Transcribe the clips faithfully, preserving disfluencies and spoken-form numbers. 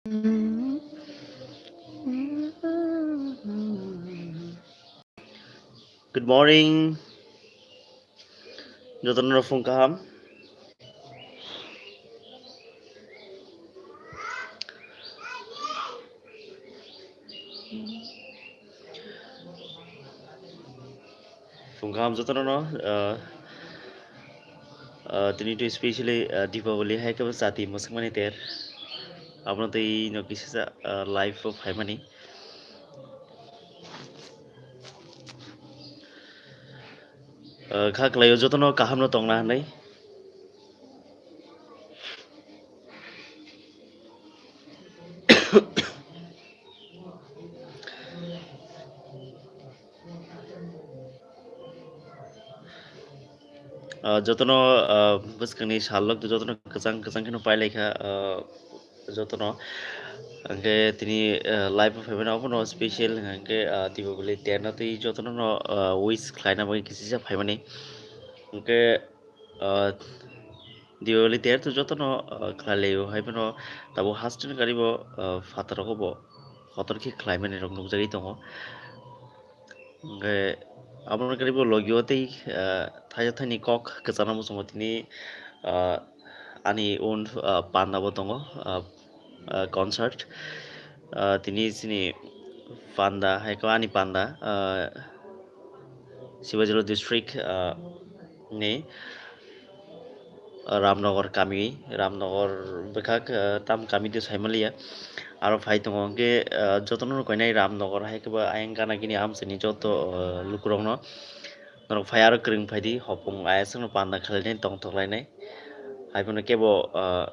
Good morning. Jotono phung kaham. Phung kaham jotono no, uh, uh, tini to specially, uh, Deepavali hai khe chati mwswkmani ter. Abono tei no kisa, uh, live o phaimani. Uh, kha kwlaio jotono kaham no tongna hinwi. Ah, jotono, ah, bwskangni sal lok jotono kwchang kwchang kheno pailaikha, ah, jotono. Hwnkhe tini, ah, live o phaimani abono special hwnkhe, ah, Deepavali ter no tei jotono no, ah, wish khlaina bagwi kisisa phaimani. Hwnkhe, ah, Deepavali ter to jotono, ah, khlai laio, hai phano tabuk hasteni gari bo, ah, phataro bo kotor khe khlaimani rok nukjagwi tongo. Hwnkhe aboni karibo logio tei, ah, thaisa thaini kok kwchana muchungo tini, ah, ani own, ah, panda bo tongo, ah, ah, concert. Ah, tini chini panda hai khe ani panda, ah, Sibajolo district, ah, ni Ramnagar kami, Ramnagar bwkhak, ah, tam kami de saimaliya. Aro phai tongo hwnkhe, ah, jotono no koinai Ramnagar hai khe bo ayang gana gini amchaini joto, ah, lukurokno norok phai aro kwrwng phaidi hopung ayaswkno panda khlainai tongthok lainai. Hai phano kebo, ah,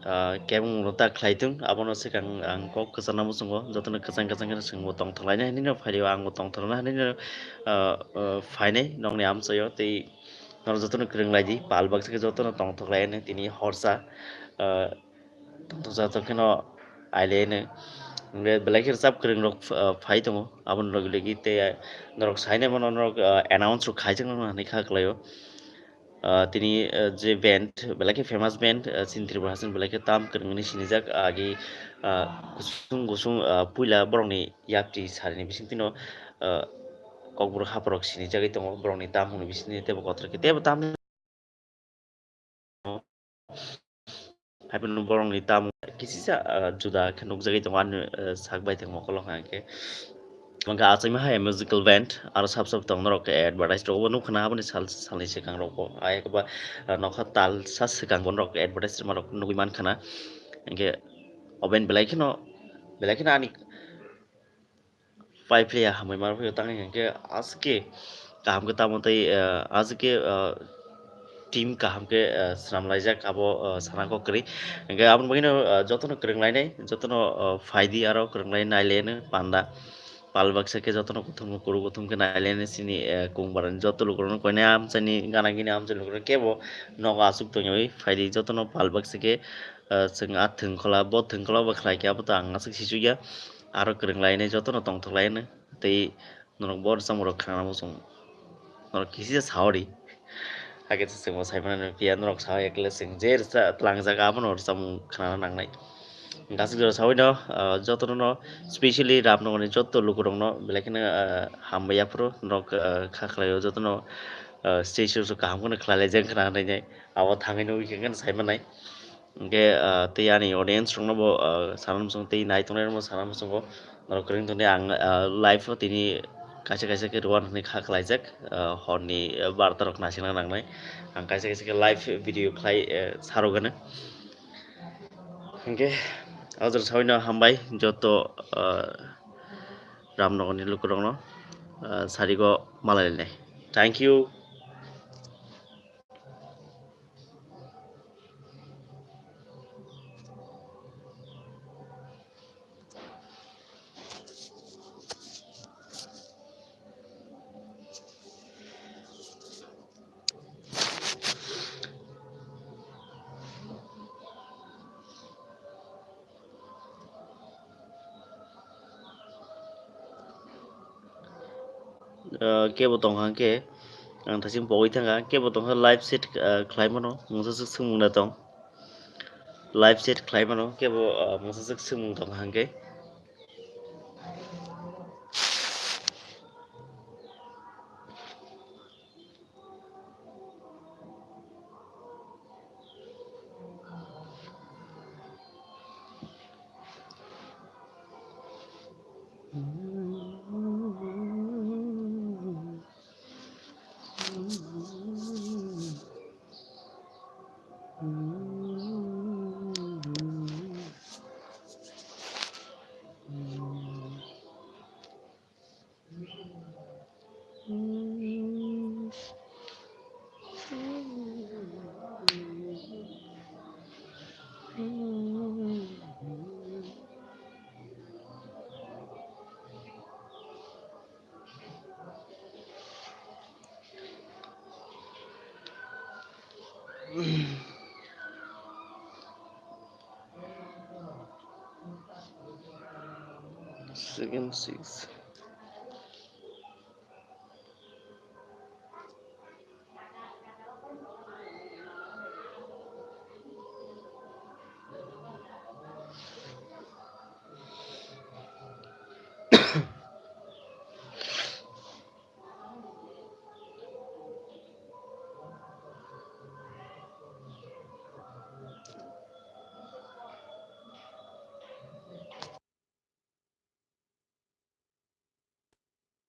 ah, kebengmungno ta khlai thung, abono swkang ang kok kwchana muchungo jotono kwchang kwchang kheno chwngbo tongthok lainai hinwi no phaio, angbo tongthok lainai hinwi no, ah, ah, phainai nokni amchaio tei norok jotono kwrwng laidi, pal baksa khe jotono tongthok lainai tini horsa, ah, tongthok jatok kheno ailainai. Hwnkhe belai khe rwchap kwrwng rok, ah, phai tongo, aboni logi logi tei norok sainai mano norok, ah, announce rok khaijak nang hinwi kha kwlaio. Ah, tini, ah, je band, belai khe famous band, ah, chini Tripura hasteni belai khe tam kwrwng hwnwi sinijak, agi, ah, kusung kusung, ah, puila borokni yakti sarini bisingtwino, ah, kokborok haphorok sinijagwi tongo, borokni tam hwnwi bisingtwi teibo kotor khe teibo tam. Hai phano borokni tamo kisisa, ah, juda khe nukjagwi tongo ani, ah, sak bai tongma ukulok hwnkhe. Hwnkhe achaima hai musical band aro sap sap tong norok advertise rok bo nukha na aboni sal salni swkang rok bo. Ayakba, ah, nokha tal sa swkang bo norok advertise rok nugwi mankha na. Hwnkhe o band belai kheno, belai kheno ani Pai phiya hambai mar phiya tang hinkhe aswk khe kaham khe tamo tei, ah, aswk khe, ah, team kaham khe, ah, swnam laijak abo, ah, sana kok kwrwi. Hinkhe aboni bagwino, ah, jotono kwrwng lainai, jotono, ah, phaidi aro kwrwng lai nai laino panda. Pal baksa khe jotono kuthum kuru kuthum khe nai laino chini, ah, kung barani joto lukurokno koinai amchaini gana gini amchaini lukurok kebo nogo aswk tongwi phaidi jotono pal baksa khe, ah, chwng a thwngkhola bo thwngkhola bo khlai khe abo to ang aswk sichukya. Aro kwrwng lainai jotono tongthok lainai tei norok bo rwchapmung rok khna muchung norok kisi sa saori. Hakhe se chwngbo sai mano phiya norok sa ekle chwng je rwcha twlang jaga abono rwchapmung khna nangnai. Gasik jora sawi no, ah, jotono no specially Ramnagarni joto lukurokno belai kheno, ah, hambai yaphuru norok, ah, kha khlaio jotono, ah, stage show kaham kheno khlai laijak khna hinwi abo thangwi nugwi khe sai manai. Hwnkhe, ah, tei ani audience rokno bo, ah, sana muchungo tei nai tongnai rokno sana muchungo norok kwrwng tongdi ang, ah, live o tini kaisa kaisa khe rwna hinwi kha khlaijak, ah, horni, ah, barta rok naisingna nangnai. Ang kaisa kaisa khe live video khlai, eh, sarogano. Hwnkhe, o jora sawi no hambai joto, ah, Ramnagarni lukurokno, ah, sarigo malainai. Thank you. Ah, kebo tongkha hwnkhe ang thaiching pogwi thangkha, kebo tongkha live set, ah, khlaimano mungsa swk swngmung da tong. Live chat khlai mano, kebo, ah, mosajwk swngmung tong kha hwnkhe. Second six.